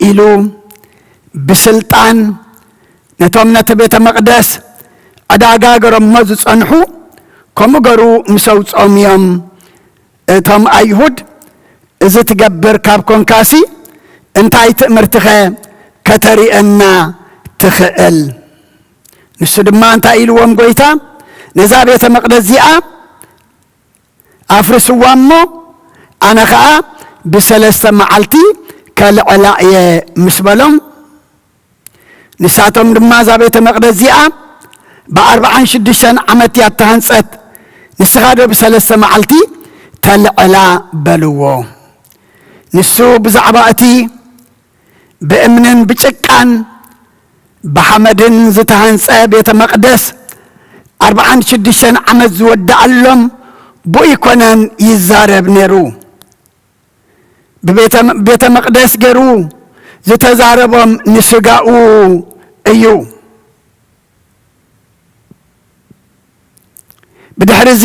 ኢሉ ብስልጣን ነቶም ነቲ ቤተ መቕደስ ዕዳጋ ገሮሞ ዝጸንሑ ከምኡ ገሩ ምስ ኣውጽኦም እዮም። እቶም ኣይሁድ፣ "እዚ ትገብር ካብ ኮንካሲ እንታይ ትእምርትኸ ከተርእየና ትኽእል?" ንሱ ድማ እንታይ ኢልዎም ጎይታ? "ነዛ ቤተ መቕደስ እዚኣ ኣፍርስዋ እሞ ኣነ ኸኣ ብሰለስተ መዓልቲ ከልዕላ እየ" ምስ በሎም፣ ንሳቶም ድማ "እዛ ቤተ መቕደስ እዚኣ ብኣርብዓን ሽዱሽተን ዓመት እያ እተሃንጸት፣ ንስኻ ዶ ብሰለስተ መዓልቲ ተልዕላ?" በልዎ። ንሱ ብዛዕባ እቲ ብእምንን ብጭቃን ብሓመድን ዝተሃንጸ ቤተ መቕደስ ኣርብዓን ሽዱሽተን ዓመት ዝወድኣሎም ብኡ ኣይኮነን ይዛረብ ነይሩ። ብቤተ፣ ቤተ መቕደስ ገይሩ ዝተዛረቦም ንስጋኡ እዩ። ብድሕሪ እዚ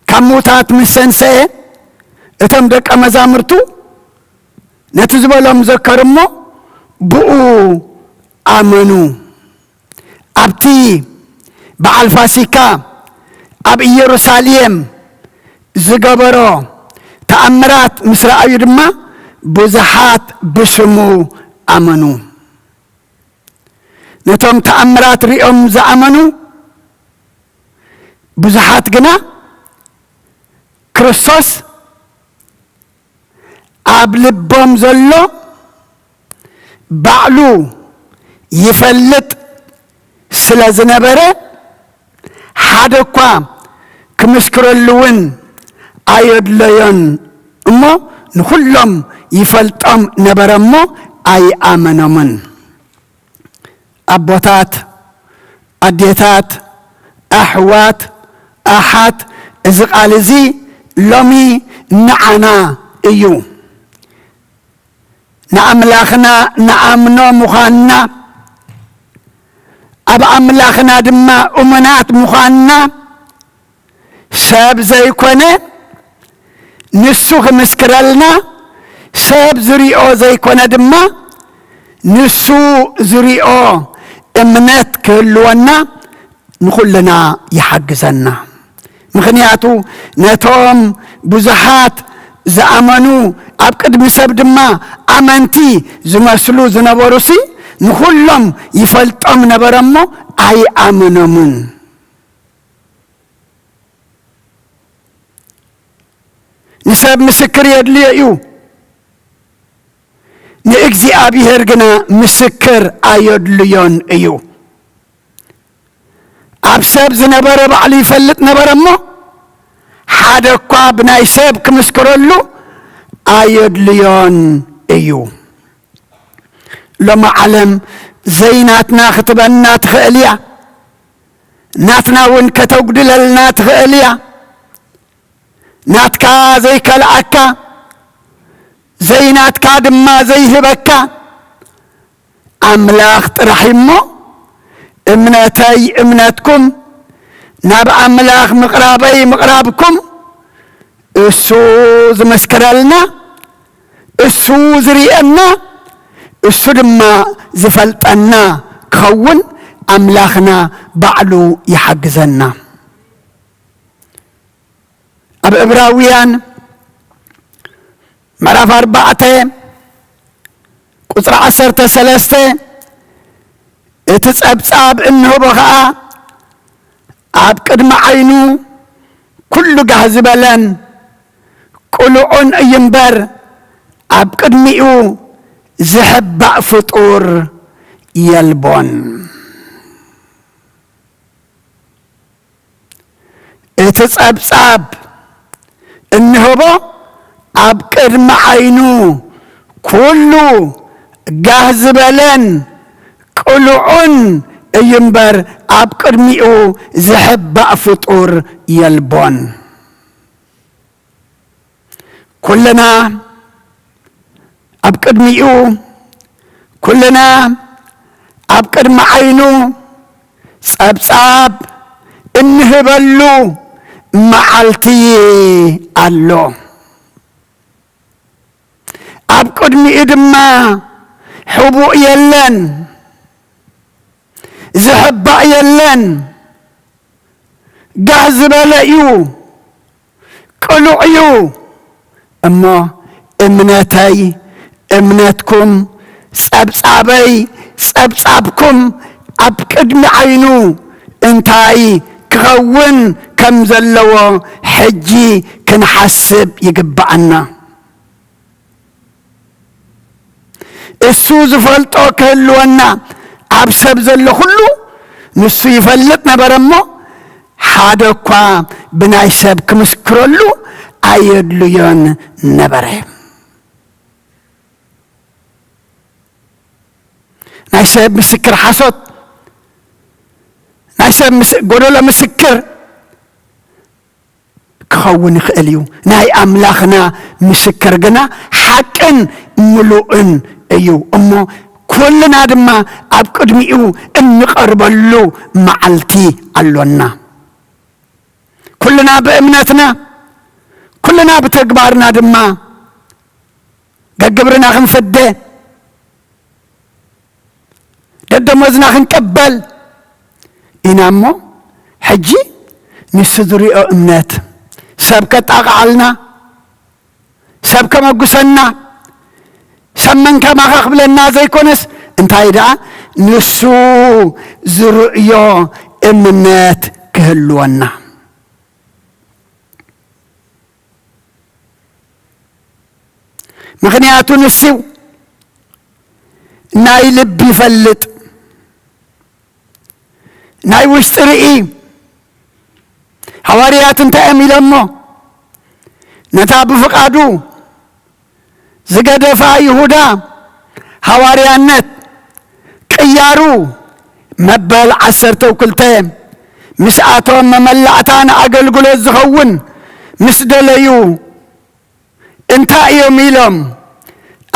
ካብ ምዉታት ምስ ተንስአ፣ እቶም ደቀ መዛሙርቱ ነቲ ዝበሎም ዘከሩ እሞ ብኡ ኣመኑ። ኣብቲ በዓል ፋሲካ ኣብ ኢየሩሳሌም ዝገበሮ ተኣምራት ምስ ረኣዩ ድማ ብዙሓት ብስሙ ኣመኑ። ነቶም ተኣምራት ሪኦም ዝኣመኑ ብዙሓት ግና ክርስቶስ ኣብ ልቦም ዘሎ ባዕሉ ይፈልጥ ስለ ዝነበረ፣ ሓደ እኳ ክምስክረሉ እውን ኣየድለዮን እሞ፣ ንኹሎም ይፈልጦም ነበረ እሞ ኣይኣመኖምን። ኣቦታት፣ ኣዴታት፣ ኣሕዋት፣ ኣሓት፣ እዚ ቃል እዚ ሎሚ ንዓና እዩ። ንኣምላኽና ንኣምኖ ምዃንና፣ ኣብ ኣምላኽና ድማ እሙናት ምዃንና፣ ሰብ ዘይኮነ ንሱ ክምስክረልና፣ ሰብ ዝሪኦ ዘይኮነ ድማ ንሱ ዝሪኦ እምነት ክህልወና ንኹልና ይሓግዘና። ምኽንያቱ ነቶም ብዙሓት ዝኣመኑ፣ ኣብ ቅድሚ ሰብ ድማ ኣመንቲ ዝመስሉ ዝነበሩሲ፣ ንኹሎም ይፈልጦም ነበረ እሞ ኣይኣመኖምን። ንሰብ ምስክር የድልዮ እዩ፣ ንእግዚኣብሔር ግና ምስክር ኣየድልዮን እዩ። ኣብ ሰብ ዝነበረ ባዕሉ ይፈልጥ ነበረ እሞ፣ ሓደ እኳ ብናይ ሰብ ክምስክረሉ ኣየድልዮን እዩ። ሎሚ ዓለም ዘይናትና ክትበና ትኽእል እያ። ናትና እውን ከተጉድለልና ትኽእል እያ። ናትካ ዘይከልኣካ፣ ዘይናትካ ድማ ዘይህበካ ኣምላኽ ጥራሕ እሞ፣ እምነተይ እምነትኩም፣ ናብ ኣምላኽ ምቕራበይ ምቕራብኩም፣ እሱ ዝመስክረልና፣ እሱ ዝርእየና፣ እሱ ድማ ዝፈልጠና ክኸውን ኣምላኽና ባዕሉ ይሓግዘና። ኣብ ዕብራውያን ምዕራፍ ኣርባዕተ ቁጽሪ ዓሰርተ ሰለስተ፣ እቲ ጸብጻብ እንህቦ ኸኣ ኣብ ቅድሚ ዓይኑ ኩሉ ጋህ ዝበለን ቅሉዕን እዩ እምበር፣ ኣብ ቅድሚኡ ዝሕባእ ፍጡር የልቦን። እቲ ጸብጻብ እንህቦ ኣብ ቅድሚ ዓይኑ ኩሉ ጋህ ዝበለን ቅሉዕን እዩ እምበር፣ ኣብ ቅድሚኡ ዝሕባእ ፍጡር የልቦን። ኩልና ኣብ ቅድሚኡ፣ ኩልና ኣብ ቅድሚ ዓይኑ ጸብጻብ እንህበሉ መዓልቲ ኣሎ። ኣብ ቅድሚኡ ድማ ሕቡእ የለን፣ ዝሕባእ የለን። ጋህ ዝበለ እዩ፣ ቅሉዕ እዩ። እሞ እምነተይ እምነትኩም፣ ጸብጻበይ ጸብጻብኩም ኣብ ቅድሚ ዓይኑ እንታይ ክኸውን ከም ዘለዎ ሕጂ ክንሓስብ ይግብኣና። እሱ ዝፈልጦ ክህልወና ኣብ ሰብ ዘሎ ኩሉ ንሱ ይፈልጥ ነበረ እሞ፣ ሓደ እኳ ብናይ ሰብ ክምስክረሉ ኣየድልዮን ነበረ። ናይ ሰብ ምስክር ሓሶት፣ ናይ ሰብ ምስ-፣ ጎደሎ ምስክር ክኸውን ይኽእል እዩ። ናይ ኣምላኽና ምስክር ግና ሓቅን ምሉእን እዩ። እሞ ኩልና ድማ ኣብ ቅድሚኡ እንቐርበሉ መዓልቲ ኣሎና። ኩልና ብእምነትና፣ ኩልና ብተግባርና ድማ ገግብርና ክንፍደ፣ ደደሞዝና ክንቀበል ኢና። እሞ ሕጂ ንሱ ዝሪኦ እምነት፣ ሰብ ከጣቕዓልና፣ ሰብ ከመጉሰና፣ ሰብ መን ከማኻ ክብለና ዘይኮነስ፣ እንታይ ደኣ ንሱ ዝርእዮ እምነት ክህልወና። ምኽንያቱ ንሱ ናይ ልቢ ይፈልጥ፣ ናይ ውሽጢ ርኢ። ሃዋርያት እንታይ እዮም ኢሎሞ? ነታ ብፍቓዱ ዝገደፋ ይሁዳ ሃዋርያነት ቅያሩ መበል ዓሰርተ ክልተ ምስኣቶም መመላእታ ንኣገልግሎት ዝኸውን ምስ ደለዩ እንታይ እዮም ኢሎም?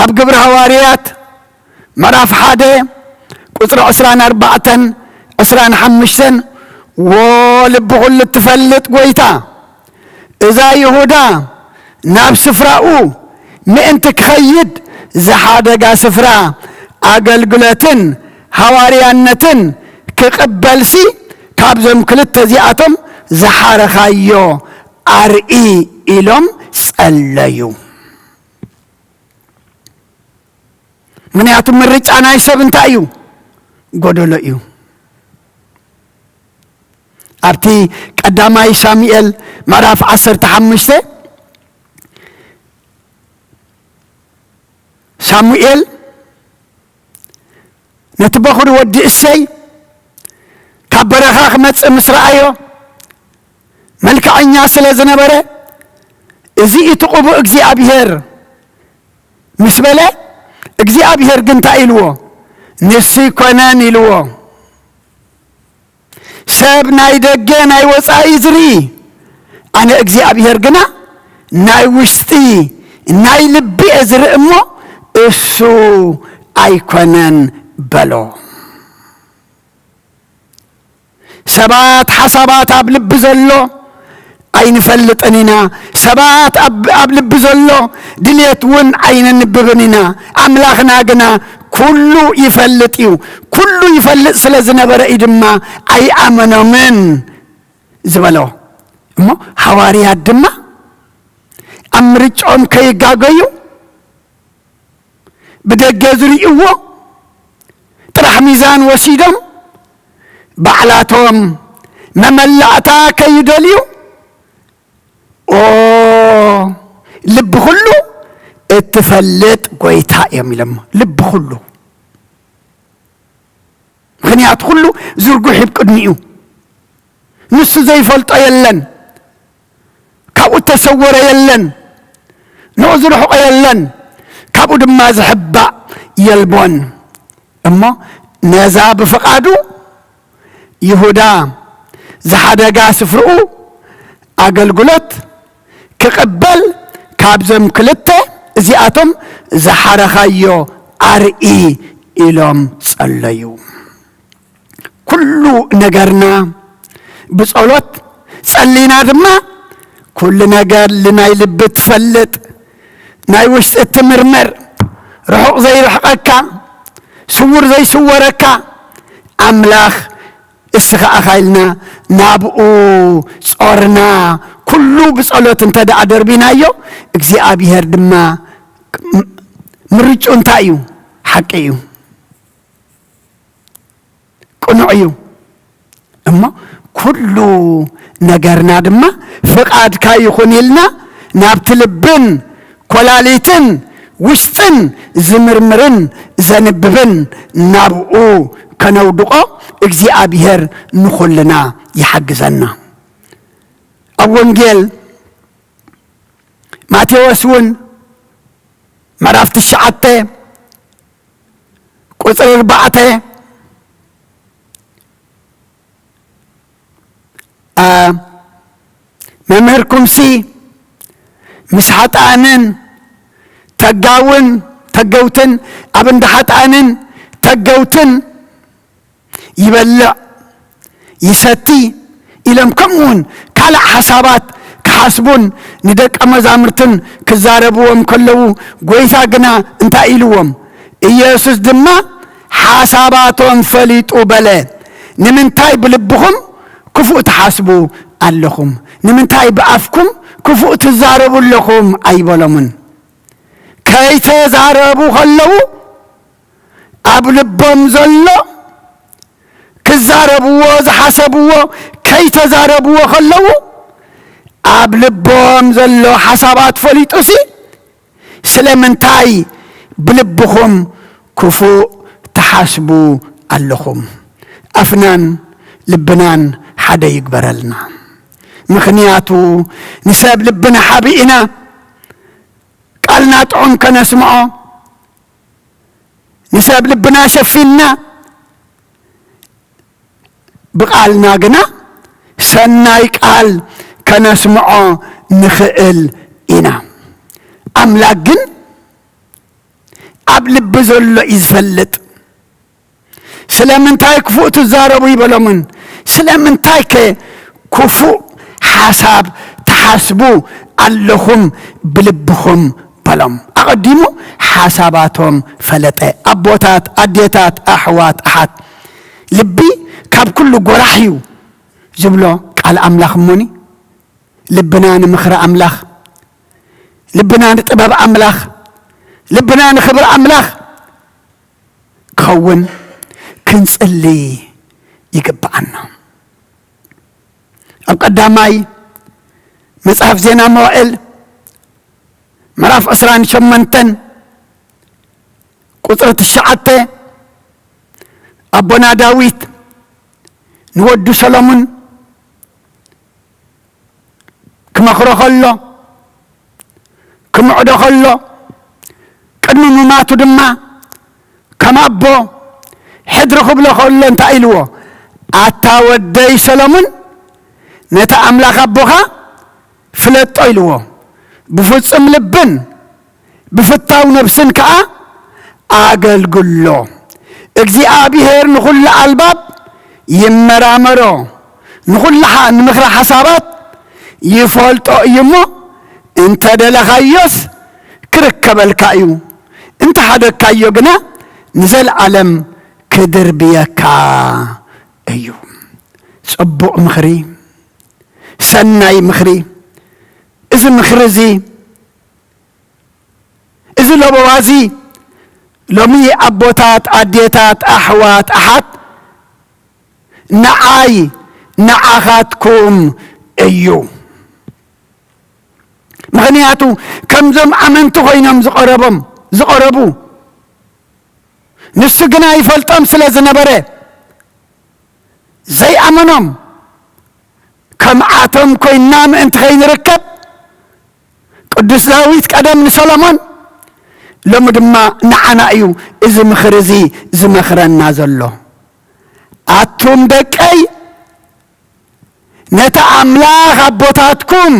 ኣብ ግብሪ ሃዋርያት ምዕራፍ ሓደ ቁጽሪ ዕስራን ኣርባዕተን ዕስራን ሓሙሽተን፣ "ዎ ልቢ ኹሉ እትፈልጥ ጐይታ፣ እዛ ይሁዳ ናብ ስፍራኡ ምእንቲ ክኸይድ ዝሓደጋ ስፍራ ኣገልግሎትን ሃዋርያነትን ክቕበልሲ ካብዞም ክልተ እዚኣቶም ዝሓረኻዮ ኣርኢ" ኢሎም ጸለዩ። ምኽንያቱ ምርጫ ናይ ሰብ እንታይ እዩ? ጎደሎ እዩ። ኣብቲ ቀዳማይ ሳሙኤል ምዕራፍ ዓሰርተ ሓሙሽተ፣ ሳሙኤል ነቲ በኹሪ ወዲ እሴይ ካብ በረኻ ክመጽእ ምስ ረኣዮ፣ መልክዐኛ ስለ ዝነበረ፣ "እዚ እቲ ቅቡእ እግዚኣብሔር" ምስ በለ፣ እግዚኣብሔር ግን እንታይ ኢልዎ? "ንሱ ይኮነን" ኢልዎ። ሰብ ናይ ደገ ናይ ወጻኢ ዝርኢ፣ ኣነ እግዚኣብሔር ግና ናይ ውሽጢ ናይ ልቢ እየ ዝርኢ እሞ እሱ ኣይኮነን በሎ። ሰባት ሓሳባት ኣብ ልቢ ዘሎ ኣይንፈልጥን ኢና። ሰባት ኣብ፣ ኣብ ልቢ ዘሎ ድልየት እውን ኣይነንብብን ኢና። ኣምላኽና ግና ኩሉ ይፈልጥ እዩ። ኩሉ ይፈልጥ ስለ ዝነበረ እዩ ድማ ኣይኣመኖምን ዝበሎ። እሞ ሃዋርያት ድማ ኣብ ምርጫኦም ከይጋገዩ ብደገ ዝርእይዎ ጥራሕ ሚዛን ወሲዶም ባዕላቶም መመላእታ ከይደልዩ፣ "ኦ፣ ልቢ ኩሉ እትፈልጥ ጎይታ" እዮም ኢሎም። ልቢ ኩሉ። ምኽንያቱ ኩሉ ዝርጉሕ እዩ ቅድሚኡ። ንሱ ዘይፈልጦ የለን፣ ካብኡ እተሰወረ የለን፣ ንኡ ዝርሕቆ የለን፣ ካብኡ ድማ ዝሕባእ የልቦን። እሞ ነዛ ብፍቓዱ ይሁዳ ዝሓደጋ ስፍርኡ ኣገልግሎት ክቕበል ካብዞም ክልተ እዚኣቶም ዝሓረኻዮ ኣርኢ ኢሎም ጸለዩ። ኩሉ ነገርና ብጸሎት ጸሊና ድማ፣ ኩሉ ነገር ልናይ ልቢ ትፈልጥ፣ ናይ ውሽጢ እትምርምር፣ ዘይርሕቐካ፣ ስውር ዘይስወረካ ኣምላኽ እስኻ ኢኻ ኢልና ናብኡ ጾርና። ኩሉ ብጸሎት እንተ ደኣ ደርቢናዮ፣ እግዚኣብሔር ድማ ምርጭኡ እንታይ እዩ? ሓቂ እዩ። ቅኑዕ እዩ። እሞ ኩሉ ነገርና ድማ ፍቓድካ ይኹን ኢልና ናብቲ ልብን ኮላሊትን ውሽጥን ዝምርምርን ዘንብብን ናብኡ ከነውድቖ እግዚኣብሔር ንኹልና ይሓግዘና። ኣብ ወንጌል ማቴዎስ እውን ምዕራፍ ትሽዓተ ቁጽሪ ኣርባዕተ፣ ኣ፣ መምህርኩምሲ ምስ ሓጥኣንን ተጋውን፣ ተገውትን፣ ኣብ እንዳ ሓጥኣንን ተገውትን ይበልዕ ይሰቲ ኢሎም፣ ከምኡውን ካልእ ሓሳባት ክሓስቡን ንደቀ መዛሙርትን ክዛረብዎም ከለዉ፣ ጐይታ ግና እንታይ ኢልዎም? ኢየሱስ ድማ ሓሳባቶም ፈሊጡ በለ፣ "ንምንታይ ብልብኹም ክፉእ ትሓስቡ ኣለኹም? ንምንታይ ብኣፍኩም ክፉእ ትዛረቡ ኣለኹም?" ኣይበሎምን። ከይተዛረቡ ከለዉ፣ ኣብ ልቦም ዘሎ ክዛረብዎ ዝሓሰብዎ ከይተዛረብዎ ከለዉ፣ ኣብ ልቦም ዘሎ ሓሳባት ፈሊጡሲ፣ ስለምንታይ ብልብኹም ክፉእ ትሓስቡ ኣለኹም? ኣፍናን ልብናን ሓደ ይግበረልና። ምኽንያቱ ንሰብ ልብና ሓቢእና ቃልና ጥዑም ከነስምዖ፣ ንሰብ ልብና ሸፊንና ብቓልና ግና ሰናይ ቃል ከነስምዖ ንኽእል ኢና። ኣምላክ ግን ኣብ ልቢ ዘሎ እዩ ዝፈልጥ። ስለምንታይ ክፉእ ትዛረቡ ይበሎምን፣ ስለምንታይከ ክፉእ ሓሳብ ትሓስቡ ኣለኹም ብልብኹም በሎም። ኣቐዲሙ ሓሳባቶም ፈለጠ። ኣቦታት፣ ኣዴታት፣ ኣሕዋት፣ ኣሓት፣ ልቢ ካብ ኩሉ ጎራሕ እዩ ዝብሎ ቃል ኣምላኽ እሞኒ፣ ልብና ንምኽሪ ኣምላኽ፣ ልብና ንጥበብ ኣምላኽ፣ ልብና ንኽብሪ ኣምላኽ ክኸውን ክንጽሊ ይግብኣና። ኣብ ቀዳማይ መጽሓፍ ዜና መዋእል ምዕራፍ ዕስራን ሸሞንተን ቁጽሪ ትሽዓተ፣ ኣቦና ዳዊት ንወዱ ሰሎሙን ክመኽሮ ከሎ፣ ክምዕዶ ከሎ፣ ቅድሚ ምማቱ ድማ ከም ኣቦ ሕድሪ ክብሎ ከሎ እንታይ ኢልዎ? "ኣታ ወደይ ሰሎሙን፣ ነቲ ኣምላኽ ኣቦኻ ፍለጦ" ኢልዎ። "ብፍጹም ልብን ብፍታው ነፍስን ከኣ ኣገልግሎ። እግዚኣብሔር ንኹሉ ኣልባብ ይመራመሮ፣ ንኹሉ ሓ-፣ ንምኽሪ ሓሳባት ይፈልጦ እዩ እሞ፣ እንተ ደለኻዮስ ክርከበልካ እዩ፣ እንተ ሓደግካዮ ግና ንዘለኣለም ክድርብየካ እዩ።" ጽቡቕ ምኽሪ፣ ሰናይ ምኽሪ። እዚ ምኽሪ እዚ፣ እዚ ለበዋ እዚ ሎሚ ኣቦታት፣ ኣዴታት፣ ኣሕዋት፣ ኣሓት፣ ንዓይ ንዓኻትኩም እዩ። ምኽንያቱ ከምዞም ኣመንቲ ኮይኖም ዝቐረቦም፣ ዝቐረቡ፣ ንሱ ግና ይፈልጦም ስለ ዝነበረ፣ ዘይኣመኖም ከምኣቶም ኮይንና ምእንቲ ከይንርከብ፣ ቅዱስ ዳዊት ቀደም ንሰሎሞን፣ ሎሚ ድማ ንዓና እዩ እዚ ምኽሪ እዚ ዝመኽረና ዘሎ። ኣቱም ደቀይ፣ ነቲ ኣምላኽ ኣቦታትኩም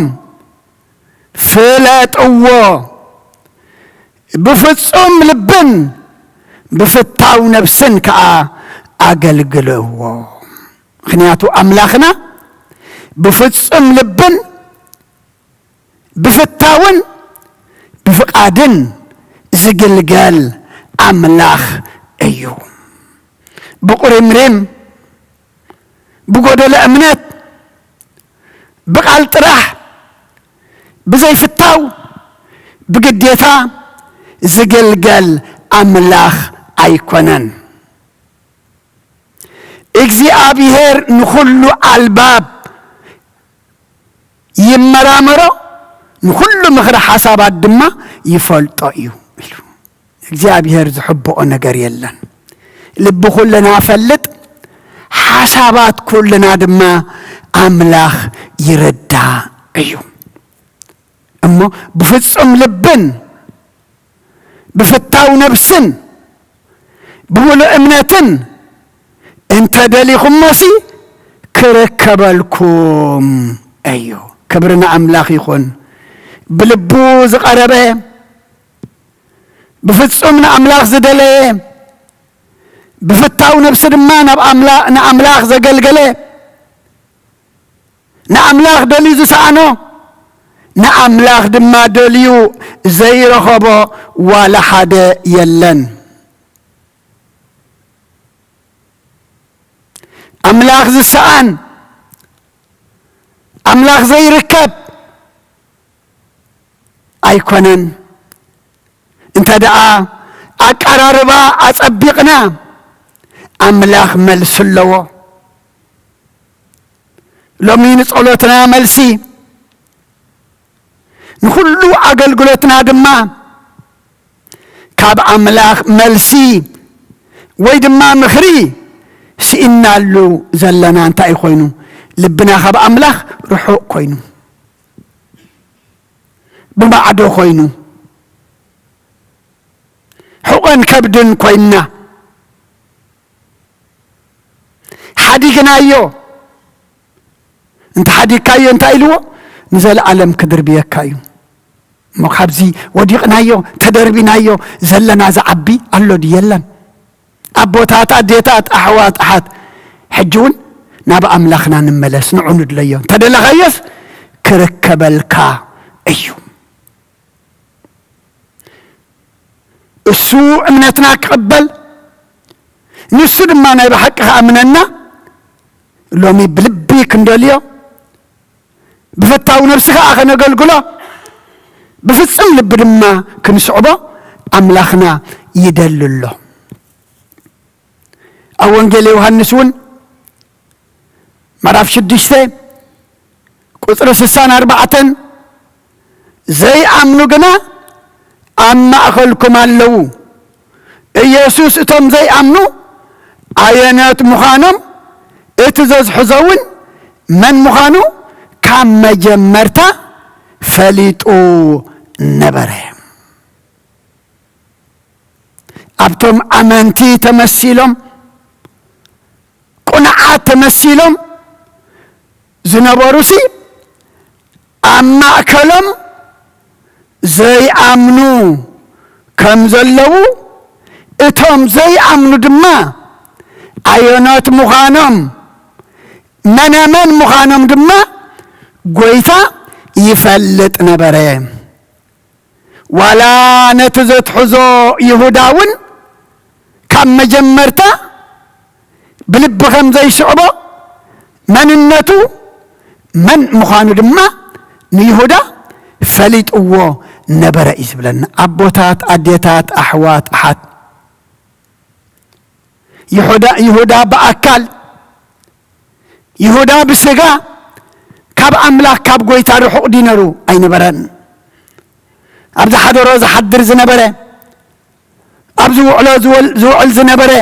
ፍለጥዎ፣ ብፍጹም ልብን ብፍታው ነፍስን ከኣ ኣገልግልዎ። ምኽንያቱ ኣምላኽና ብፍጹም ልብን ብፍታውን ብፍቓድን ዝግልገል ኣምላኽ እዩ። ብቑርምሪም፣ ብጎደሎ እምነት፣ ብቓል ጥራሕ፣ ብዘይፍታው፣ ብግዴታ ዝግልገል ኣምላኽ ኣይኮነን። እግዚኣብሔር ንኹሉ ኣልባብ ይመራመሮ፣ ንኹሉ ምኽሪ ሓሳባት ድማ ይፈልጦ እዩ ኢሉ። እግዚኣብሔር ዝሕብኦ ነገር የለን። ልቢ ኩልና ፈልጥ፣ ሓሳባት ኩልና ድማ ኣምላኽ ይርዳእ እዩ። እሞ ብፍጹም ልብን ብፍታው ነብስን ብምሉእ እምነትን እንተ ደሊኹሞሲ ክርከበልኩም እዩ። ክብሪ ንኣምላኽ ይኹን። ብልቡ ዝቐረበ፣ ብፍጹም ንኣምላኽ ዝደለየ፣ ብፍታው ነብሲ ድማ ናብ ኣምላ-፣ ንኣምላኽ ዘገልገለ፣ ንኣምላኽ ደልዩ ዝሰኣኖ፣ ንኣምላኽ ድማ ደልዩ ዘይረኸቦ ዋላ ሓደ የለን። ኣምላኽ ዝሰኣን፣ ኣምላኽ ዘይርከብ ኣይኮነን። እንተ ደኣ ኣቀራርባ ኣጸቢቕና፣ ኣምላኽ መልሲ ኣለዎ። ሎሚ ንጸሎትና መልሲ፣ ንኹሉ ኣገልግሎትና ድማ ካብ ኣምላኽ መልሲ ወይ ድማ ምኽሪ ስኢናሉ ዘለና እንታይ ኮይኑ? ልብና ካብ ኣምላኽ ርሑቕ ኮይኑ፣ ብማዕዶ ኮይኑ፣ ሕቖን ከብድን ኮይንና፣ ሓዲግናዮ። እንተ ሓዲግካዮ እንታይ ኢልዎ? ንዘለኣለም ክድርብየካ እዩ። እሞ ካብዚ ወዲቕናዮ፣ ተደርቢናዮ ዘለና ዝዓቢ ኣሎ ድዩ? የለን። ኣቦታት፣ ኣዴታት፣ ኣሕዋት፣ ኣሓት፣ ሕጂ እውን ናብ ኣምላኽና ንመለስ፣ ንዑ ንድለዮ። እንተ ደለኻዮስ ክርከበልካ እዩ። እሱ እምነትና ክቕበል፣ ንሱ ድማ ናይ ብሓቂ ክኣምነና፣ ሎሚ ብልቢ ክንደልዮ፣ ብፍታው ነብሲ ከኣ ከነገልግሎ፣ ብፍጹም ልቢ ድማ ክንስዕቦ ኣምላኽና ይደሊ ኣሎ። ኣብ ወንጌል ዮሃንስ እውን ምዕራፍ ሽዱሽተ ቁጽሪ ስሳን ኣርባዕተን፣ ዘይኣምኑ ግና ኣብ ማእከልኩም ኣለዉ። ኢየሱስ እቶም ዘይኣምኑ ኣየኖት ምዃኖም፣ እቲ ዘዝሕዞ እውን መን ምዃኑ ካብ መጀመርታ ፈሊጡ ነበረ። ኣብቶም ኣመንቲ ተመሲሎም፣ ቅኑዓት ተመሲሎም ዝነበሩሲ፣ ኣብ ማእከሎም ዘይኣምኑ ከም ዘለዉ፣ እቶም ዘይኣምኑ ድማ ኣየኖት ምዃኖም፣ መነመን ምዃኖም ድማ ጐይታ ይፈልጥ ነበረ። ዋላ ነቲ ዘትሕዞ ይሁዳ እውን ካብ መጀመርታ ብልቢ ከም ዘይስዕቦ፣ መንነቱ መን ምዃኑ ድማ ንይሁዳ ፈሊጥዎ ነበረ እዩ ዝብለና። ኣቦታት፣ ኣዴታት፣ ኣሕዋት፣ ኣሓት፣ ይሁዳ፣ ይሁዳ ብኣካል፣ ይሁዳ ብስጋ ካብ ኣምላኽ፣ ካብ ጐይታ ርሑቕ ድዩ ነሩ? ኣይነበረን። ኣብ ዝሓደሮ ዝሓድር ዝነበረ፣ ኣብ ዝውዕሎ ዝወል-፣ ዝውዕል ዝነበረ፣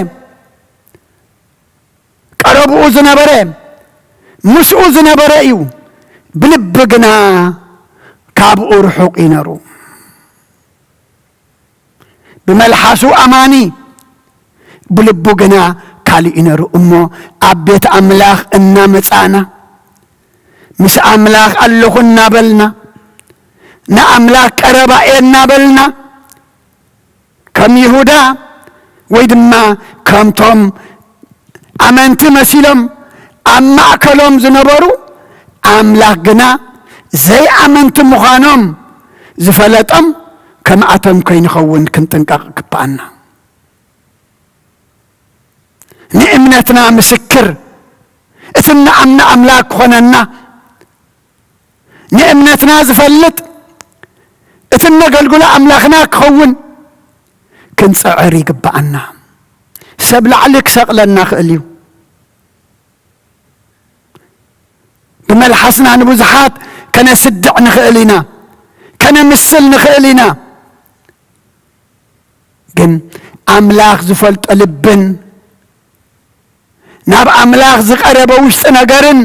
ቀረብኡ ዝነበረ፣ ምስኡ ዝነበረ እዩ። ብልቢ ግና ካብኡ ርሑቕ እዩ ነሩ። ብመልሓሱ ኣማኒ፣ ብልቡ ግና ካልእ እዩ ነሩ። እሞ ኣብ ቤት ኣምላኽ እናመጻእና፣ ምስ ኣምላኽ ኣለኹ እናበልና፣ ንኣምላኽ ቀረባ እየ እናበልና፣ ከም ይሁዳ ወይ ድማ ከምቶም ኣመንቲ መሲሎም ኣብ ማእከሎም ዝነበሩ፣ ኣምላኽ ግና ዘይኣመንቲ ምዃኖም ዝፈለጦም ከማኣቶም ከይንኸውን ክንጥንቀቕ ይግብኣና። ንእምነትና ምስክር፣ እቲ እንኣምኖ ኣምላኽ ክኾነና፣ ንእምነትና ዝፈልጥ፣ እቲ እነገልግሎ ኣምላኽና ክኸውን ክንጽዕር ይግብኣና። ሰብ ላዕሊ ክሰቕለና ክእል እዩ። ብመልሓስና ንብዙሓት ከነስድዕ ንኽእል ኢና፣ ከነምስል ንኽእል ኢና። ግን ኣምላኽ ዝፈልጦ ልብን ናብ ኣምላኽ ዝቐረበ ውሽጢ ነገርን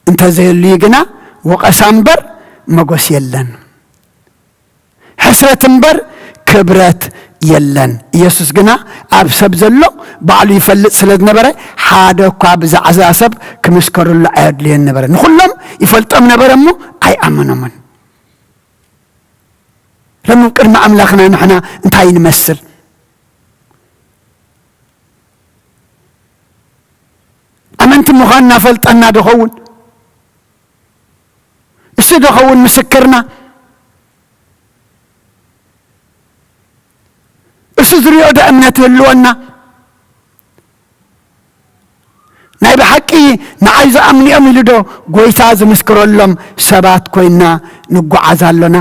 እንተዘየልዩ ግና፣ ወቐሳ እምበር መጎስ የለን። ሕስረት እምበር ክብረት የለን። ኢየሱስ ግና ኣብ ሰብ ዘሎ ባዕሉ ይፈልጥ ስለ ዝነበረ፣ ሓደ እኳ ብዛዕዛ ሰብ ክምስከረሉ ኣየድልዮን ነበረ። ንኹሎም ይፈልጦም ነበረ እሞ ኣይኣመኖምን። ሎሚ ቅድሚ ኣምላኽና ንሕና እንታይ ንመስል? ኣመንቲ ምዃንና ፈልጠና ዶ ኸውን? እሱ ዶ ኸውን ምስክርና? እሱ ዝሪኦ ዶ እምነት ይህልወና? ናይ ብሓቂ ንዓይ ዝኣምኑ እዮም ኢሉ ዶ ጎይታ ዝምስክረሎም ሰባት ኮይና ንጓዓዝ ኣሎና?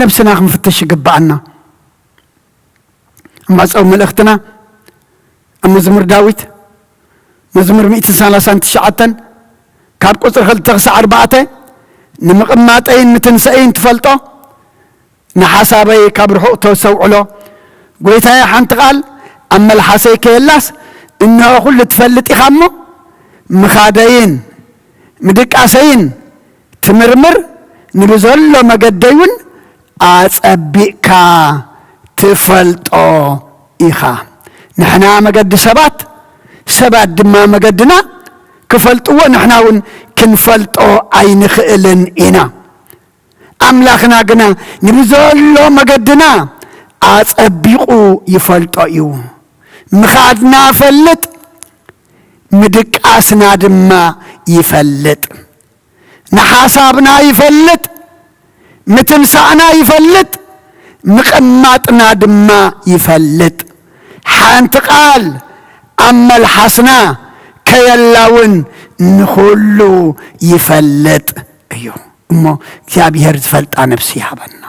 ነብስና ክንፍትሽ ይግብኣና። ኣብ መዕጸዊ መልእኽትና ኣብ መዝሙር ዳዊት መዝሙር ሚእትን ሰላሳን ትሽዓተን ካብ ቁጽሪ ክልተ ክሳዕ ኣርባዕተ፣ "ንምቕማጠይን ምትንሰእይን ትፈልጦ፣ ንሓሳበይ ካብ ርሑቕ ተስተውዕሎ። ጎይታየ፣ ሓንቲ ቃል ኣብ መልሓሰይ ከየላስ፣ እንሆ፣ ኩሉ ትፈልጥ ኢኻ እሞ፣ ምኻደይን ምድቃሰይን ትምርምር፣ ንብዘሎ መገደይ እውን ኣጸቢቕካ ትፈልጦ ኢኻ።" ንሕና መገዲ ሰባት፣ ሰባት ድማ መገድና ክፈልጥዎ፣ ንሕና እውን ክንፈልጦ ኣይንኽእልን ኢና። ኣምላኽና ግና ንብዘሎ መገድና ኣጸቢቑ ይፈልጦ እዩ። ምኻድና ይፈልጥ፣ ምድቃስና ድማ ይፈልጥ። ንሓሳብና ይፈልጥ፣ ምትንሳእና ይፈልጥ፣ ምቕማጥና ድማ ይፈልጥ። ሓንቲ ቃል ኣብ መልሓስና ከየላ እውን ንኹሉ ይፈልጥ እዩ። እሞ እግዚኣብሔር ዝፈልጣ ነብሲ ይሃበና።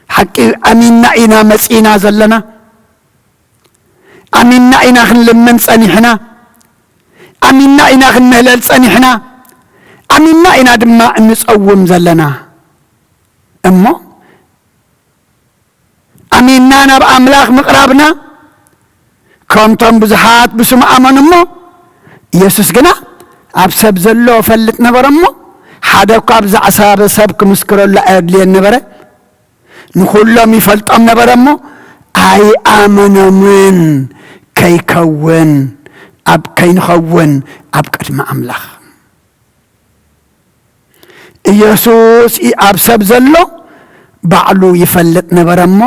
ሓቂ ኣሚንና ኢና መጺእና ዘለና። ኣሚንና ኢና ክንልምን ጸኒሕና። ኣሚንና ኢና ክንምህለል ጸኒሕና። ኣሚንና ኢና ድማ እንጸውም ዘለና። እሞ ኣሚንና ናብ ኣምላኽ ምቕራብና፣ ከምቶም ብዙሓት ብስሙ ኣመኑ እሞ፣ ኢየሱስ ግና ኣብ ሰብ ዘሎ ፈልጥ ነበረ እሞ፣ ሓደ እኳ ብዛዕባ ሰብ ክምስክረሉ ኣየድልየን ነበረ። ንኹሎም ይፈልጦም ነበረ እሞ፣ ኣይኣመኖምን። ከይከውን፣ ኣብ ከይንኸውን ኣብ ቅድሚ ኣምላኽ። ኢየሱስ ኢ-፣ ኣብ ሰብ ዘሎ ባዕሉ ይፈልጥ ነበረ እሞ፣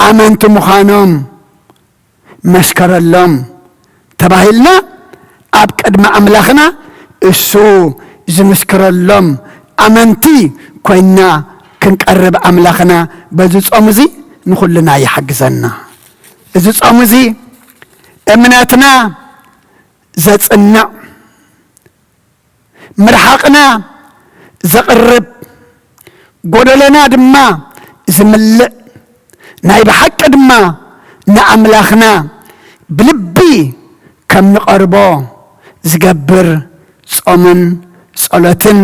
ኣመንቲ ምዃኖም መስከረሎም ተባሂልና፣ ኣብ ቅድሚ ኣምላኽና እሱ ዝምስክረሎም ኣመንቲ ኮይና ክንቀርብ ኣምላኽና በዚ ጾም እዚ ንኹልና ይሓግዘና። እዚ ጾም እዚ እምነትና ዘጽንዕ፣ ምርሓቕና ዘቕርብ፣ ጎደሎና ድማ ዝምልእ፣ ናይ ብሓቂ ድማ ንኣምላኽና ብልቢ ከም ንቐርቦ ዝገብር ጾምን ጸሎትን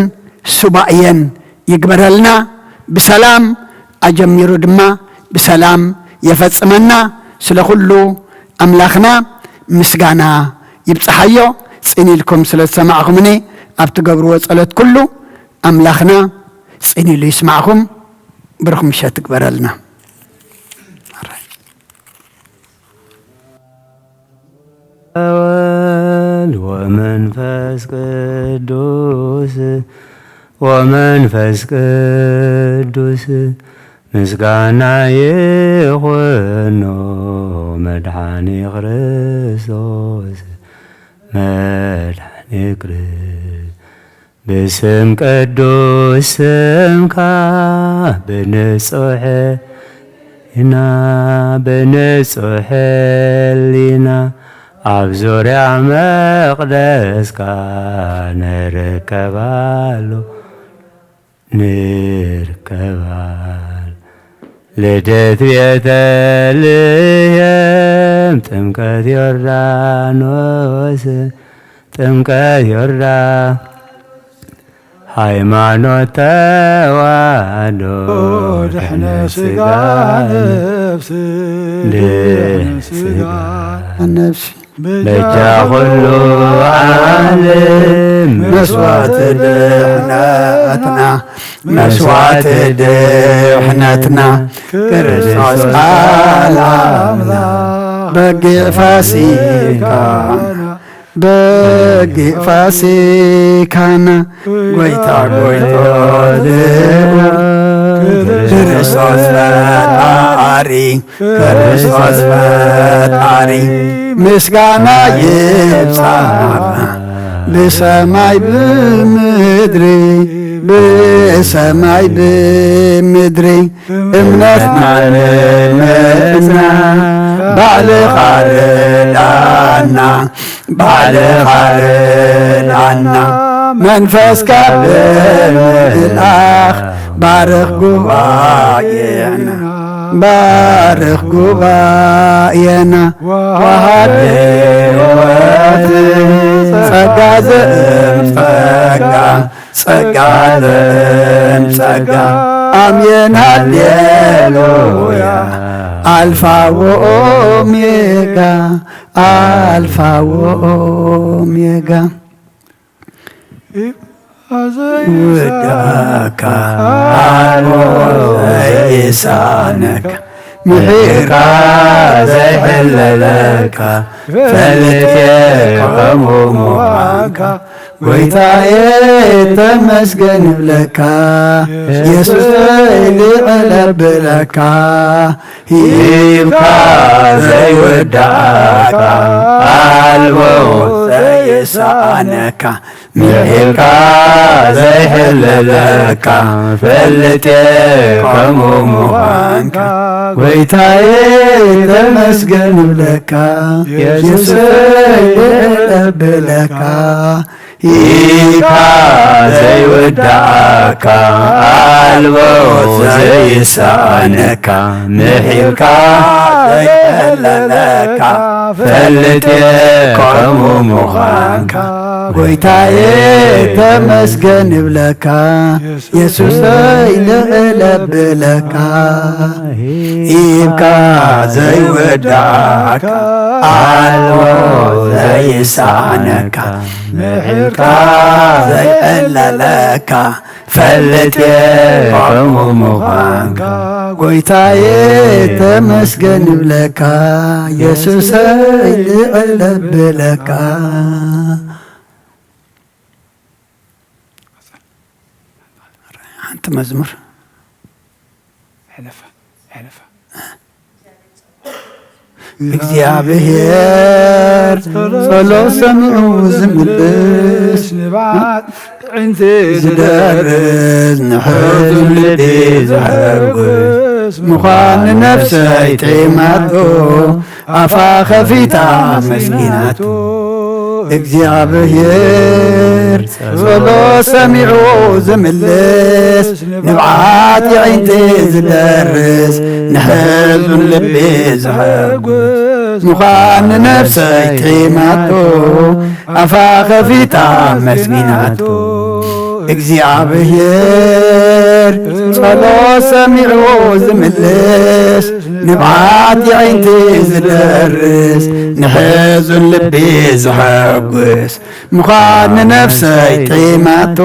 ሱባኤን ይግበረልና። ብሰላም ኣጀሚሩ ድማ ብሰላም የፈጽመና። ስለ ኩሉ ኣምላኽና ምስጋና ይብጽሓዮ። ጽን ኢልኩም ስለ ዝሰማዕኹምኒ፣ ኣብ ትገብርዎ ጸሎት ኩሉ ኣምላኽና ጽን ኢሉ ይስማዕኹም። ብሩኽ ምሸት ይግበረልና። ወወልድ ወመንፈስ ቅዱስ፣ ወመንፈስ ቅዱስ፣ ምስጋና ይኹኖ መድኃኒ ክርስቶስ፣ መድኃኒ ክርስ-፣ ብስም ቅዱስ ስምካ ብንጹሕ ኢና ብንጹሕ ሕሊና ኣብ ዙርያ መቕደስካ ንርከባሉ፣ ንርከባሉ። ልደት ቤተልሔም፣ ጥምቀት ዮርዳኖስ፣ ጥምቀት ዮርዳ-፣ ሃይማኖት ተዋህዶ፣ ድሕነ ስጋ ነፍሲ፣ ድሕነ ስጋ ነፍሲ፣ በጃ ኩሉ ዓለም፣ መስዋዕቲ ድሕነትና፣ መስዋዕቲ ድሕነትና፣ ክርስቶስ ቃል ኣምላኽ፣ በጊዕ ፋሲካና፣ በጊዕ ፋሲካና፣ ጎይታ ጎይቶት፣ ክርስቶስ ፈጣሪ፣ ክርስቶስ ፈጣሪ፣ ምስጋና ይብጻሕካ ብሰማይ ብምድሪ፣ ብሰማይ ብምድሪ። እምነትና ንምጽና ባዕልኻ ርዳና፣ ባዕልኻ ርዳና። መንፈስካ ብምልኣኽ ባርኽ ጉባኤና፣ ባርኽ ጉባኤና። ወሃቢ ሕይወት ጸጋ ዘእም ጸጋ፣ ጸጋ ዘእም ጸጋ። ኣሜን ሃሌሉያ። ኣልፋ ወኦሜጋ፣ ኣልፋ ወኦሜጋ። ይወዳእካ፣ ኣልቦ ዘይሳነካ፣ ምሒርካ ዘይሕለለካ፣ ፈልጥ እየ ከምኡ ምዃንካ። ጎይታዬ ተመስገን እብለካ፣ የሱሰይ ልዕል ኣብለካ። ሂብካ ዘይወዳእካ፣ ኣልቦ ዘይሳነካ፣ ምሒርካ ዘይሕለለካ፣ ፈልጥ እየ ከምኡ ምዃንካ። ጎይታዬ ተመስገን እብለካ፣ የሱሰይ ልዕል ኣብለካ። ሂብካ ዘይወዳእካ፣ ኣልቦ ዘይሳነካ፣ ምሒርካ ዘይሕለለካ፣ ፈልጥ እየ ከምኡ ምዃንካ። ጎይታዬ ተመስገን እብለካ፣ የሱሰይ ልዕል ኣብለካ። ሂብካ ዘይወዳእካ፣ ኣልቦ ዘይሳነካ፣ ምሒርካ ዘይሕለለካ፣ ፈልጥ እየ ከምኡ ምዃንካ። ጎይታዬ ተመስገን እብለካ፣ የሱሰይ ልዕል ኣብለካ። ሓንቲ መዝሙር። ሕለፋ፣ ሕለፋ። እግዚኣብሔር ጸሎት ሰሚዑ ዝምልስ፣ ንብዓት ኣዒንቲ ዝደርስ፣ ንሕዙን ልቢ ዘሐጉስ፣ ምዃን ንነፍሰይ ጥዒማቶ፣ ኣፋ ከፊታ ኣመስጊናቶ። እግዚኣብሔር ጸሎት ሰሚዑ ዝምልስ፣ ንብዓት ኣዒንቲ ዝደርስ፣ ንሕዙን ልቢ ዘሐጉስ፣ ምዃን ንነፍሰይ ጥዒማቶ፣ ኣፋ ከፊታ ኣመስጊናቶ። እግዚኣብሔር ጸሎት ሰሚዑ ዝምልስ፣ ንብዓት ኣዒንቲ ዝደርስ፣ ንሕዙን ልቢ ዘሐጉስ፣ ምዃን ንነፍሰይ ጥዒማቶ፣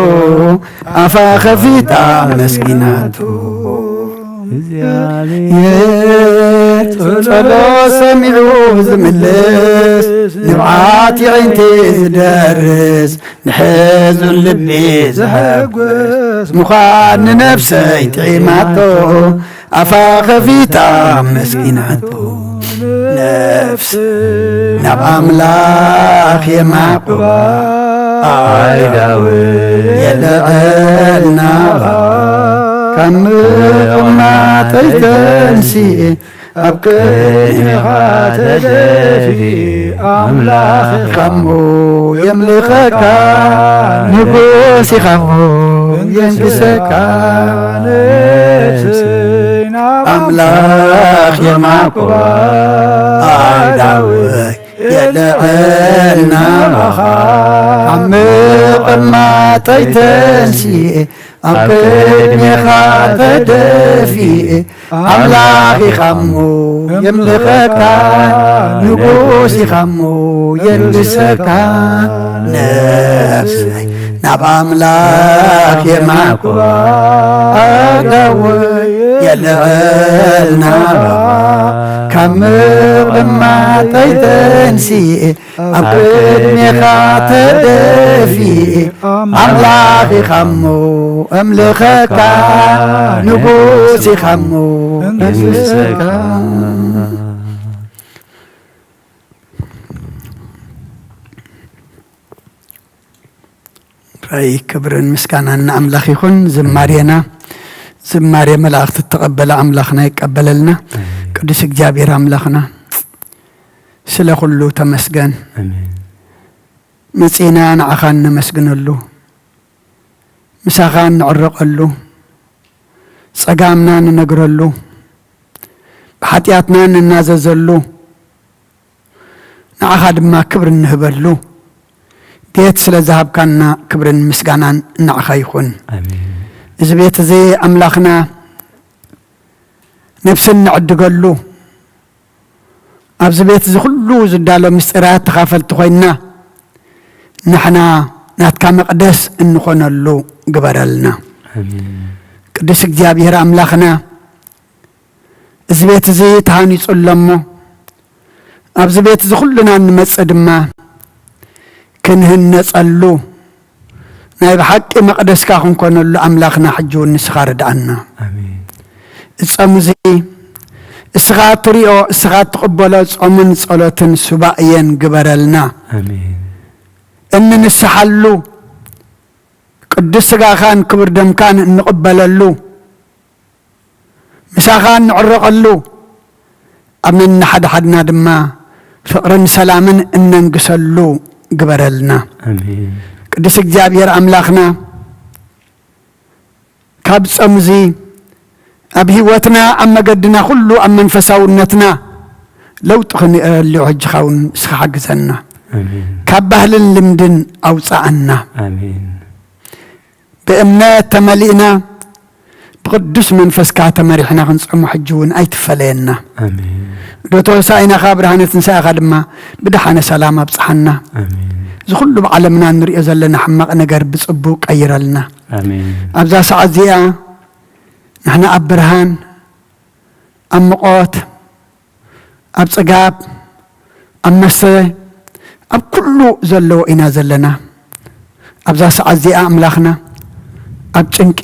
ኣፋ ከፊታ ኣመስጊናቶ። እግዚኣብሔር ጸሎት ሰሚዑ ዝምልስ፣ ንብዓት ኣዒንቲ ዝደርስ፣ ንሕዙን ልቢ ዘሐጉስ፣ ምዃን ንነፍሰይ ጥዒማቶ፣ ኣፋ ከፊታ ኣመስጊናቶ። ነፍስ ናብ ኣምላኽ የማዕቁባ፣ ኣእዳው የልዕል ናባ። ካብ ምቕማጠይ ተንሲኤ ኣብ ቅድሜኻ ተደፊኤ ኣምላኽ ኢኻሞ የምልኸካ ንጉስ ኢኻሞ የንግሰካ ነፍሰይ ናብ ኣምላኽ የማኩባ ኣዳወይ የልዕል ናባኻ ካብ ምቕማጠይ ተንሲኤ ኣብ ቅድሜኻ ተደፊኤ ኣምላኽ ኢኻሞ የምልኸካ ንጉስ ኢኻሞ የንግሰካ ነፍሰይ ናብ ኣምላኽ የማኩባ ኣዳወይ የልዕል ናባኻ ካብ ምቕማጠይ ተንሲኤ ኣብ ቅድሜኻ ተደፊኤ ኣምላኽ ኢኻሞ እምልኸካ ንጉስ ኢኻሞ መንግስተካ ራይ ክብርን ምስጋናን ንኣምላኽ ይኹን። ዝማሬና ዝማሬ መላእኽቲ እተቐበለ ኣምላኽና ይቀበለልና። ቅዱስ እግዚኣብሔር ኣምላኽና ስለ ኩሉ ተመስገን። መጺና ንዓኻ እነመስግነሉ፣ ምሳኻ እንዕረቐሉ፣ ጸጋምና እንነግረሉ፣ ብሓጢኣትና እንናዘዘሉ፣ ንዓኻ ድማ ክብሪ እንህበሉ ቤት ስለ ዝሃብካና ክብርን ምስጋናን ንዓኻ ይኹን። ኣሜን። እዚ ቤት እዚ ኣምላኽና ነፍሲ እንዕድገሉ፣ ኣብዚ ቤት እዚ ኩሉ ዝዳሎ ምስጢራት ተኻፈልቲ ኮይንና ንሕና ናትካ መቕደስ እንኾነሉ ግበረልና። ኣሜን። ቅዱስ እግዚኣብሔር ኣምላኽና እዚ ቤት እዚ ተሃኒጹ ኣሎ እሞ ኣብዚ ቤት እዚ ኩልና እንመጽእ ድማ ክንህነጸሉ ናይ ብሓቂ መቕደስካ ክንኮነሉ ኣምላኽና ሕጂ እውን ንስኻ ርድኣና። ኣሜን። እጸሙ እዚ እስኻ እትሪኦ እስኻ እትቕበሎ ጾምን ጸሎትን ሱባኤን ግበረልና። ኣሜን። እንንስሓሉ ቅዱስ ስጋኻን ክቡር ደምካን እንቕበለሉ ምሳኻ እንዕረቐሉ ኣብ ነንሓድሓድና ድማ ፍቕርን ሰላምን እነንግሰሉ ግበረልና። ኣሜን። ቅዱስ እግዚኣብሔር ኣምላኽና ካብ ጾም እዚ ኣብ ህይወትና ኣብ መገድና ኩሉ ኣብ መንፈሳውነትና ለውጢ ክንእለሉ ሕጂ ኻውን እስኻ ሓግዘና። ኣሜን። ካብ ባህልን ልምድን ኣውፃኣና። ኣሜን። ብእምነት ተመሊእና ብቅዱስ መንፈስካ ተመሪሕና ክንጸሙ ሕጂ እውን ኣይትፈለየና። ኣሜን። ዶቶ ሳይናኻ ብርሃነ ትንሳኤኻ ድማ ብድሓነ ሰላም ኣብጽሓና። ኣሜን። እዚ ኩሉ ብዓለምና እንሪኦ ዘለና ሕማቕ ነገር ብጽቡቅ ቀይረልና። ኣሜን። ኣብዛ ሰዓት እዚኣ ንሕና ኣብ ብርሃን ኣብ ምቖት ኣብ ጽጋብ ኣብ መስተ ኣብ ኩሉ ዘለዎ ኢና ዘለና። ኣብዛ ሰዓት እዚኣ ኣምላኽና ኣብ ጭንቂ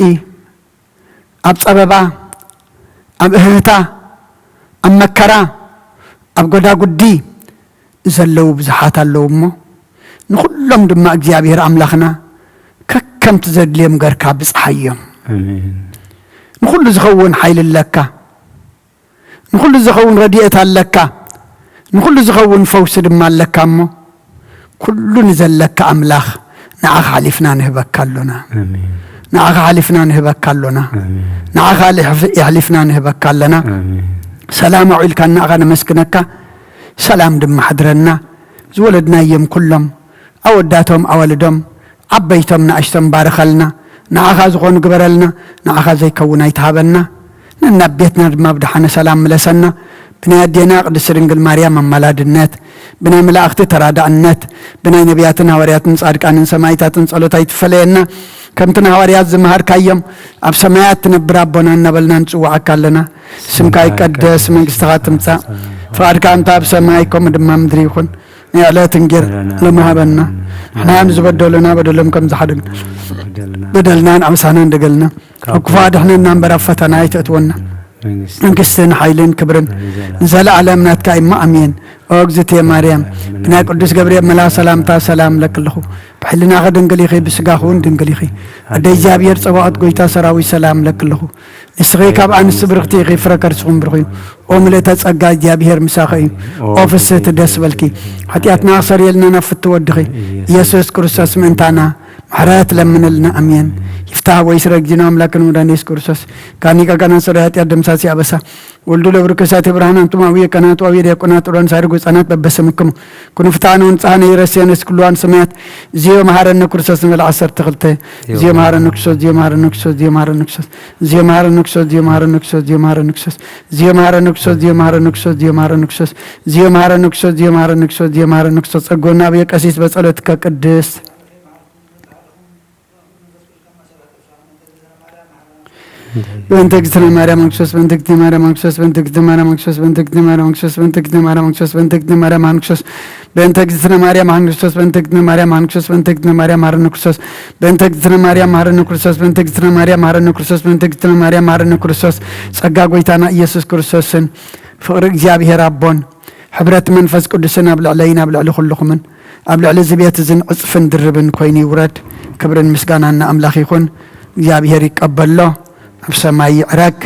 ኣብ ጸበባ ኣብ እህህታ ኣብ መከራ ኣብ ጎዳጉዲ ዘለዉ ብዙሓት ኣለዉ እሞ ንኹሎም ድማ እግዚኣብሔር ኣምላኽና ከከምቲ ዘድልዮም ገርካ ብጽሓዮም። ኣሜን። ንኹሉ ዝኸውን ሓይሊ ኣለካ። ንኹሉ ዝኸውን ረድኤት ኣለካ። ንኹሉ ዝኸውን ፈውሲ ድማ ኣለካ እሞ ኩሉ ንዘለካ ኣምላኽ ንዓኻ ሓሊፍና ንህበካ ኣሎና። ኣሜን። ንዓኻ ሓሊፍና ንህበካ ኣሎና። ኣሜን። ንዓኻ ልሕፍ- የሕሊፍና ንህበካ ኣለና። ኣሜን። ሰላም ኣውዒልካ ንዓኻ ነመስግነካ። ሰላም ድማ ሓድረና። ዝወለድናዮም ኩሎም ኣወዳቶም ኣዋልዶም ዓበይቶም ንኣሽቶም ባርኸልና። ንዓኻ ዝኾኑ ግበረልና። ንዓኻ ዘይከውን ኣይትሃበና። ነናብ ቤትና ድማ ብደሓነ ሰላም ምለሰና። ብናይ ኣዴና ቅድስቲ ድንግል ማርያም ኣማላድነት፣ ብናይ መላእኽቲ ተራዳእነት፣ ብናይ ነቢያትን ሃዋርያትን ጻድቃንን ሰማይታትን ጸሎት ኣይትፈለየና። ከምቲ ንሃዋርያት ዝመሃርካዮም ኣብ ሰማያት ትነብር ኣቦና እናበልና ንጽውዓካ ኣለና። ስምካ ይቀደስ፣ መንግስትኻ ትምጻእ፣ ፍቓድካ እንተ ኣብ ሰማይ ከምኡ ድማ ምድሪ ይኹን። ናይ ዕለት እንጌራ ሎሚ ሃበና። ንሕና ንዝበደሉና በደሎም ከም ዝሓደግ በደልና ንኣምሳና እንደገልና ካብ ክፉ ኣድሕነና እምበር ኣብ ፈተና ኣይተእትወና። መንግስትን ሓይልን ክብርን ንዘለኣለም ናትካ እሞ ኣሜን። ኦ እግዝእትየ ማርያም፣ ብናይ ቅዱስ ገብርኤል መልኣኽ ሰላምታ ሰላም እለኪ ኣለኹ። ብሕልናኺ ድንግል ኢኺ፣ ብስጋኺ እውን ድንግል ኢኺ። ኣደ እግዚኣብሔር ጸባኦት፣ ጎይታ ሰራዊት፣ ሰላም እለኪ ኣለኹ። ንስኺ ካብ ኣንስቲ ብርኽቲ ኢኺ፣ ፍረ ከርስኹም ብሩኽ እዩ። ኦ ምልእተ ጸጋ፣ እግዚኣብሔር ምሳኺ እዩ። ኦ ፍስህቲ፣ ደስ በልኪ። ሓጢኣትና ክሰርየልና ናብ ፍትው ወድኺ ኢየሱስ ክርስቶስ ምእንታና ምሕረት ለምንልና። ኣሜን። ይፍታህ ወይ ስረ ጊዜና ኣምላክን መድኃኒነ ኢየሱስ ክርስቶስ ካኒቀ ቀናን ሰሪ ኃጢአት ደምሳሲ ኣበሳ ወልዱ ለብሩ ከሳቴ ብርሃን። ኣንቱም አብየ ቀናቱ አብየ ዲያቆናት ጥሮን ሳድጉ ህፃናት በበስምክሙ ኩኑ ፍትሐነ ወንጽሐነ ይረስየነ እስኩልዋን ሰማያት። ዚዮ መሐረነ ክርስቶስ ንበል ዓሰርተ ክልተ። ዚዮ መሐረነ ክርስቶስ፣ ዚዮ መሐረነ ክርስቶስ፣ ዚዮ መሐረነ ክርስቶስ፣ ዚዮ መሐረነ ክርስቶስ፣ ዚዮ መሐረነ ክርስቶስ፣ ዚዮ መሐረነ ክርስቶስ፣ ዚዮ መሐረነ ክርስቶስ፣ ዚዮ መሐረነ ክርስቶስ፣ ዚዮ መሐረነ ክርስቶስ፣ ዚዮ መሐረነ ክርስቶስ፣ ዚዮ መሐረነ ክርስቶስ፣ ዚዮ መሐረነ ክርስቶስ። ጸጎና አብየ ቀሲስ በጸሎትከ ቅድስት በእንተ እግዝእትነ ማርያም ክርስቶስ፣ በእንተ እግዝእትነ ማርያም ክርስቶስ፣ በእንተ እግዝእትነ ማርያም ክርስቶስ፣ በእንተ እግዝእትነ ማርያም ክርስቶስ፣ በእንተ እግዝእትነ ማርያም ክርስቶስ፣ በእንተ እግዝእትነ ማርያም ክርስቶስ፣ በእንተ እግዝእትነ ማርያም ክርስቶስ፣ በእንተ እግዝእትነ ማርያም ክርስቶስ፣ በእንተ እግዝእትነ ማርያም ማረነ ክርስቶስ፣ በእንተ እግዝእትነ ማርያም ማረነ ክርስቶስ፣ በእንተ እግዝእትነ ማርያም ማረነ ክርስቶስ። ጸጋ ጎይታና ኢየሱስ ክርስቶስን ፍቕሪ እግዚኣብሔር ኣቦን ሕብረት መንፈስ ቅዱስን ኣብ ልዕለይን ኣብ ልዕሊ ኩልኹምን ኣብ ልዕሊ እዚ ቤት እዝን ዕጽፍን ድርብን ኮይኑ ይውረድ። ክብርን ምስጋናን ንኣምላኽ ይኹን። እግዚኣብሔር ይቀበሎ፣ ኣብ ሰማይ ይዕረግ።